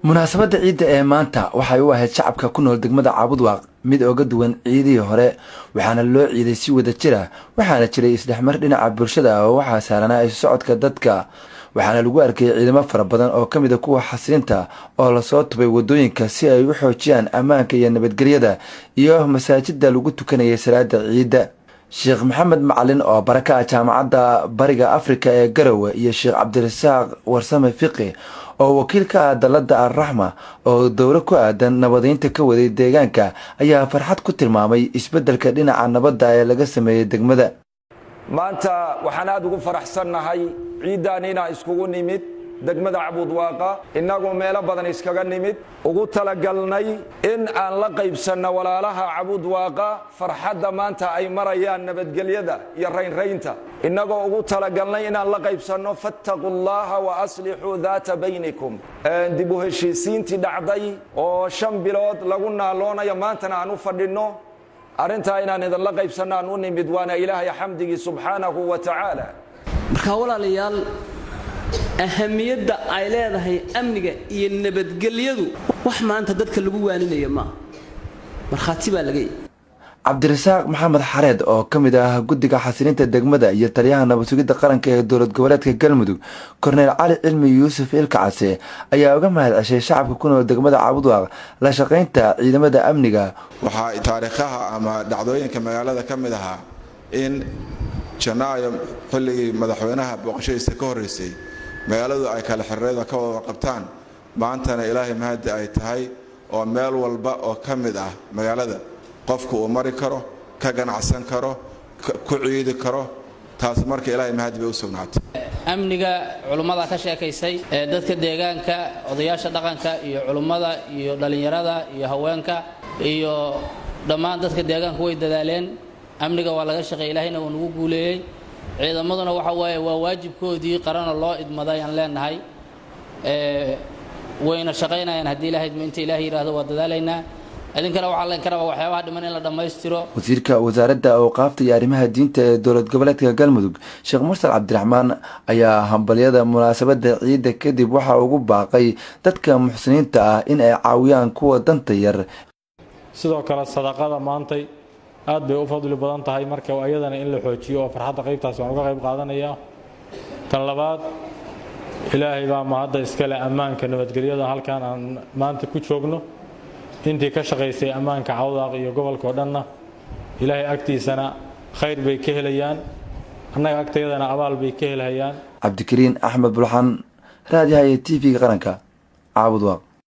Munaasabadda ciidda ee maanta waxay u ahayd shacabka ku nool degmada Caabudwaaq mid ooga duwan ciidihii hore, waxaana loo ciiday si wada jir ah. Waxaana jiray isdhexmar dhinaca bulshada ah oo waxaa sahlanaa isu socodka dadka, waxaana lagu arkayay ciidamo fara badan oo ka mid ah kuwa xasilinta oo lasoo tubay wadooyinka si ay u xoojiyaan ammaanka iyo nabadgelyada iyo masaajida lagu tukanayay salaada ciidda. Sheekh Maxamed Macalin oo bara ka ah Jaamacadda Bariga Afrika ee Garowe iyo Sheekh Cabdirasaaq Warsame Fiqi oo wakiil ka ah dalada Alraxma oo dowlo ku aadan nabadeynta ka waday deegaanka ayaa farxad ku tilmaamay isbeddelka dhinaca nabadda ee laga sameeyey degmada. Maanta waxaan aad ugu faraxsannahay ciiddaan inaan iskugu nimid degmada Cabuudwaaqa, innagoo meelo badan iskaga nimid, ugu talagalnay in aan la qaybsanno walaalaha Cabuudwaaqa farxadda maanta ay marayaan, nabadgelyada iyo raynraynta, innagoo ugu talagalnay inaan la qaybsanno. فاتقوا الله وأصلحوا ذات بينكم. Dib u heshiisiintii dhacday oo 5 bilood lagu naaloonayo, maantana aan u fadhinno arrintaa inaan idinla qaybsanno aan u nimid, waana Ilaahay xamdigii subxaanahu wa tacaala. Marka walaalayaal, ahamiyadda ay leedahay amniga iyo nabadgelyadu wax maanta dadka lagu waaninayo maaha, markhaati baa laga yahy. Cabdirasaaq Maxamed Xareed oo ka mid ah guddiga xasilinta degmada iyo taliyaha nabad sugidda qaranka ee dowlad goboleedka Galmudug, Korneyl Cali Cilmi Yuusuf Ilkacase, ayaa uga mahad ceshay shacabka ku nool degmada Caabudwaaq la shaqaynta ciidamada amniga. Waxaa taariikhaha ama dhacdooyinka magaalada ka mid ahaa in Janaayo, xilligii madaxweynaha booqashadiisa ka horraysay, magaaladu ay kala xiriireed ka wada warqabtaan. Maantana Ilaahay mahadi ay tahay oo meel walba oo ka mid ah magaalada qofku uu mari karo, ka ganacsan karo, ku ciidi karo. Taas marka Ilaahay mahadi bay u sugnaatay. Amniga culummada ka sheekaysay, ee dadka deegaanka, odayaasha dhaqanka iyo culummada iyo dhallinyarada iyo haweenka iyo dhammaan dadka deegaanku way dadaaleen. Amniga waa laga shaqeey, Ilaahayna wuu nagu guuleeyey. Ciidamaduna waxa waaye waa waajibkoodii qarana loo idmaday aan leenahay, wayna shaqaynayaan. Haddii Ilahay inta Ilahay yidhaahdo, waa dadaalaynaa. Idinkana waxaa laydinka rabaa waxyaabaha dhiman in la dhammaystiro. Wasiirka Wasaaradda Awqaafta iyo Arrimaha Diinta ee dowlad goboleedka Galmudug, Sheekh Mursal Cabdiraxmaan, ayaa hambalyada munaasabadda ciidda kadib waxa ugu baaqay dadka muxsiniinta ah in ay caawiyaan kuwa danta yar. Sidoo kale sadaqada maantay aad bay u fadli badan tahay, marka ayadana in la xoojiyo oo farxadda qaybtaas waan uga qayb qaadanayaa. Tan labaad, Ilaahay baa mahadda iskale ammaanka nabadgelyada halkan aan maanta ku joogno. Intii ka shaqaysay ammaanka Cawdaaq iyo gobolka oo dhanna Ilaahay agtiisana khayr bay ka helayaan, annaga agtayadana abaal bay ka helhayaan. Cabdikariin Axmed Bulxan, raadiyaha iyo TV-ga qaranka, Caabudwaaq.